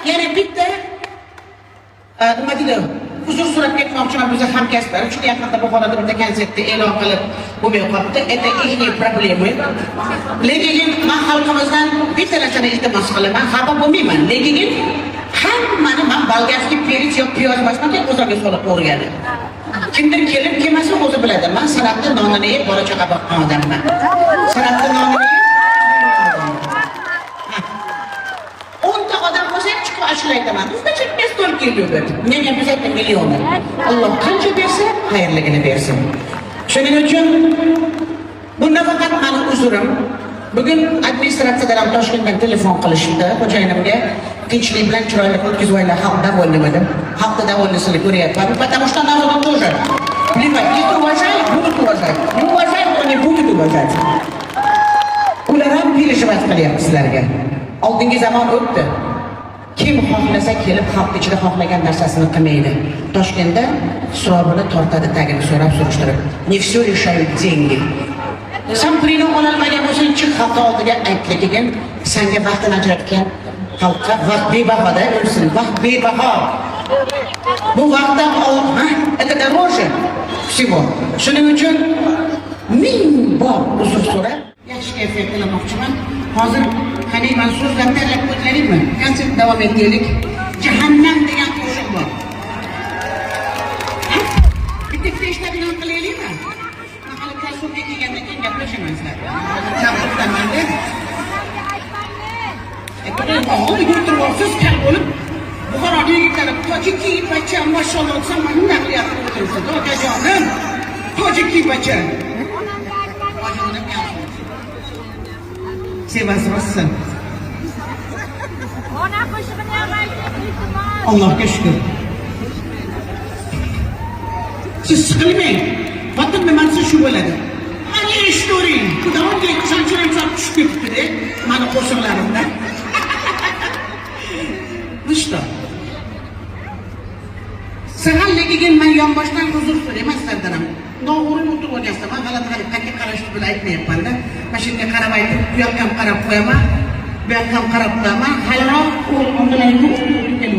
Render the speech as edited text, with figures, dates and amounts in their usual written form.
Yana bitta nima deydi, uzr so'rab ketmoqchiman bizni hamkasblar. Chunki yaqinda Buxoroda bitta konsertni e'lon qilib bo'lmay qolibdi. Это их проблемы. Lekin man xalqimizdan bitta narsani iltimos qilaman, xafa bo'lmayman. Lekin hammani man болгарский перец yo piyoz emasman, qozonga solib qovurgani. Kimdir kelib kelmasa, o'zi biladi. Man san'atni nonini yeb, bola chaqa boqqan odamman. San'atni nonini yeb, 10 ta odam bo'lsa ham, chiqib ashula aytaman. Значит, меня столько любят. Мне не обязательно миллионы. Alloh qancha bersa, xayrligini bersin. Shuning uchun bu nafaqat mani uzrim. Bugun administratsiyadan ham, Toshkentdan telefon qilishibdi xo'jayinimga. Tinchlik bilan chiroyli o'tkazib, xalq довольный dedim. Xalqni довольный sini ko'ryapman. Потому что народу тоже плевать. Если уважают, будут уважать. Не уважают, то не будет уважать. Ular ham переживать qilyapti sizlarga. Oldingi zamon o'tdi. Kim xohlasa kelib, xalq ichida xohlagan narsasini qilmaydi. Toshkentda surobini tortadi, tagini so'rab surishtirib. Не все решают деньги. San pulingni ololmagan bo'lsang, chiq xalqni oldiga, ayt, lekin sanga vaqtini ajratgan xalqqa vaqt bebahoda o'lsin. Vaqt bebaho. Bu vaqtdan ol, ha, это дороже всего. Shuning uchun ming bor uzr so'rab, yaxshi kayfiyat tilamoqchiman. Hozir qani, man so'zlarni tayyorlab qo'ydilaringmi? Konsert davom etaylik. "Jahannam" degan qo'shiq bor. Ha? Bitta ikkita eshitadigan qilaylikmi? Man hali krossovka kiygandan keyin gaplashaman sizlar bilan. Hozir kabutdaman-da. Oldiga o'tirib olsiz, kal bo'lib, Buxoroda yigitlari "Tojiki bacha, mashalloh" desam, mana bunday qilyapti, o'tiribsiz. Okajonim, tojiki bacha. Hojinim yaxshi. Sevasiz rosa. Ona qo'shig'ini ham ayting, iltimos. Allohga shukur. Siz siqilmang. Xotin nimasi shu bo'ladi. Mana eshitavering. Xudoga ishonchirim tushib ketibdi-da mani qo'shiqlarimdan. Ну что? Sahal, lekin man yonboshdan uzr so'rayman sizlardan ham. Noo'rin o'tirib olgansizlar. Man g'alati qarab, qayerga qarashni bilib aytmayapman-da. Mana shu yerga qarab aytib, bu yoqqa ham qarab qo'yaman, bu yoqqa ham qarab qo'yaman. Haliroq o'g'il onalaringni o'tirib kelib.